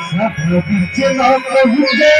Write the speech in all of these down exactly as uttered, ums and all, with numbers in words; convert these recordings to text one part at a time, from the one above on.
सब बीच न पहुँचे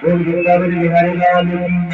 बोल वृंदावन बिहारी लाल की।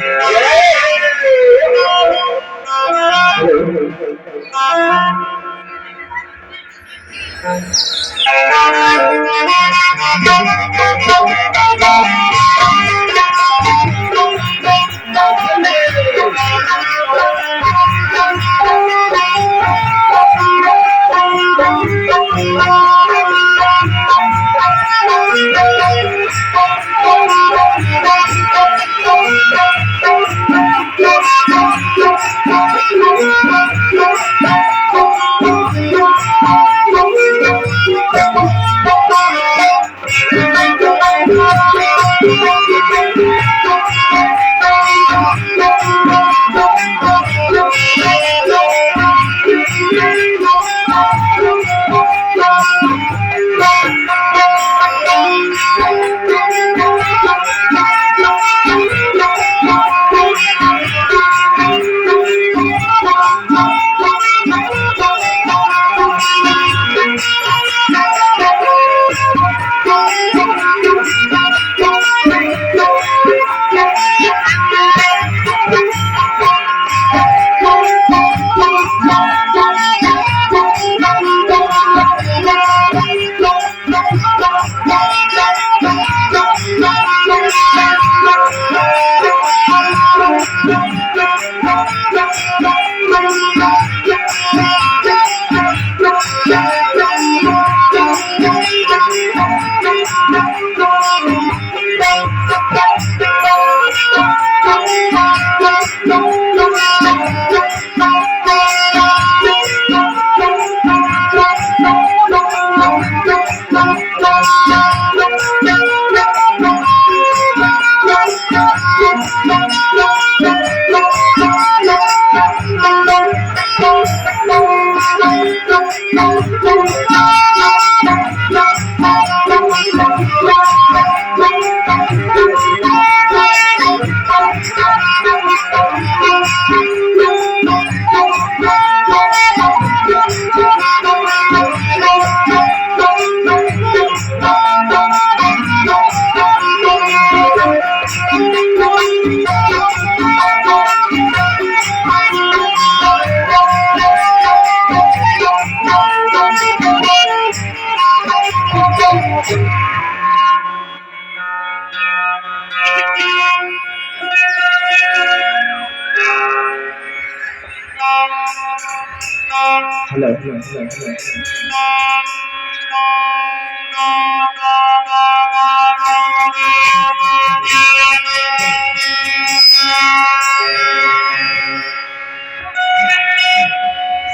Hello.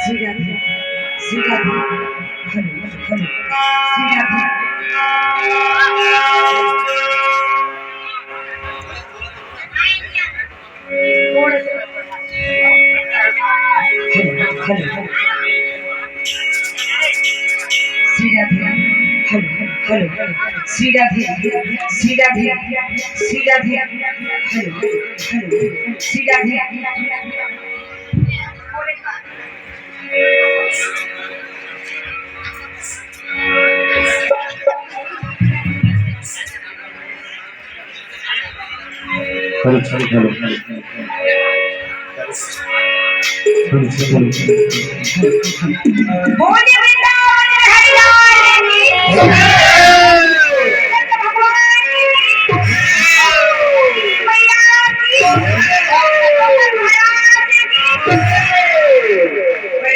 Shri Radhe, Shri Radhe. Hello, hello, Shri Radhe. Shri Radhe. Hello, hello, hello। Shri Radhe, Shri Radhe, Shri Radhe. Hello, hello, Shri Radhe. Hello, hello, hello। बोलिए वृंदावन बिहारी लाल की। बड़ी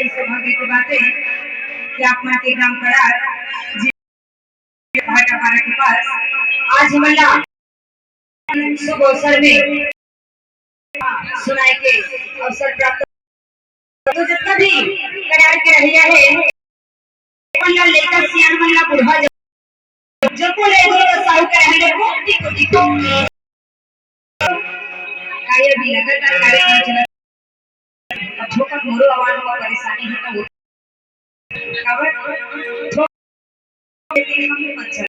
सौभाग्य की बात है कि आप मन के ग्राम कड़ार भाटापारा के पास आज हमन ला शुभ अवसर में सुनाए के अवसर प्राप्त। तो जितना भी कड़ार के रहइया हे, अपन ला लइका सियान मन ला बुढ़वा जब, जब को ले गुरु साहू के रहने कोटि कोटि कोटि। काय अभी लगातार कार्यक्रम चलत, अब छोकन मोरो आवाज में परेशानी हे तो काबर? थोक दिन हम ही मत चल।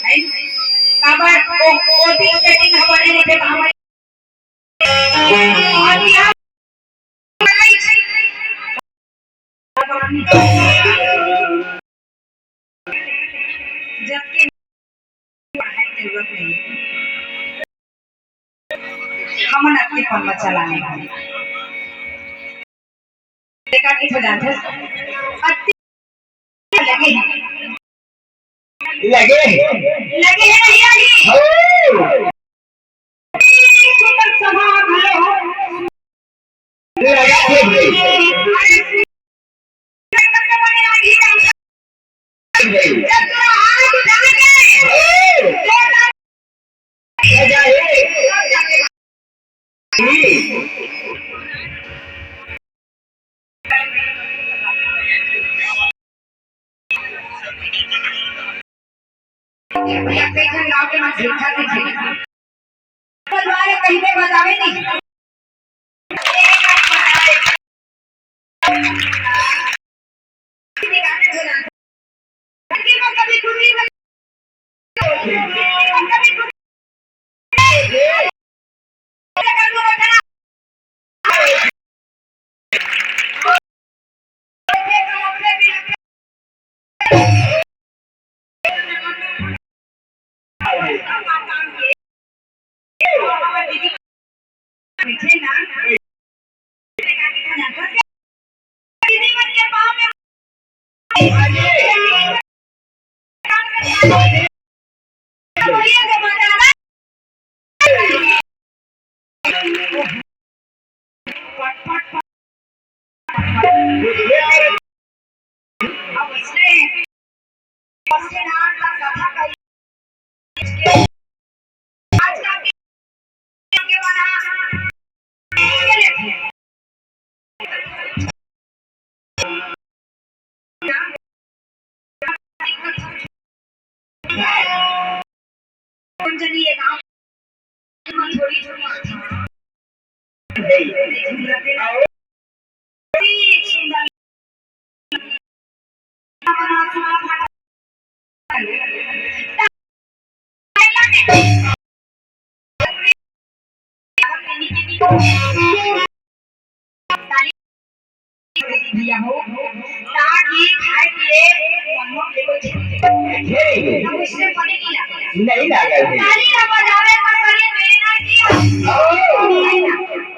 है? काबर? ओ, ओ दिन के दिन हमारे लिए काम है। और क्या? जबकि पढ़ाई के जरूरत नहीं है। हमन अतके पन म चलाने वाले। देखा कि हो जाथे। अतके लगे हैं। लगे हैं। लगे हैं भैया जी। हो। सुंदर सभा घलो। लगा थे भाई। अरे, जब तोरा हाथ उठा के, या कई ठन गाँव के मन सीखा दीजिए। परिवार कहीं पे बतावे नहीं। भैया हो, ताकि खाए पिए मन हो के कोई चीज नहीं। तब उससे परे नहीं लगा। नहीं लगा है। ताली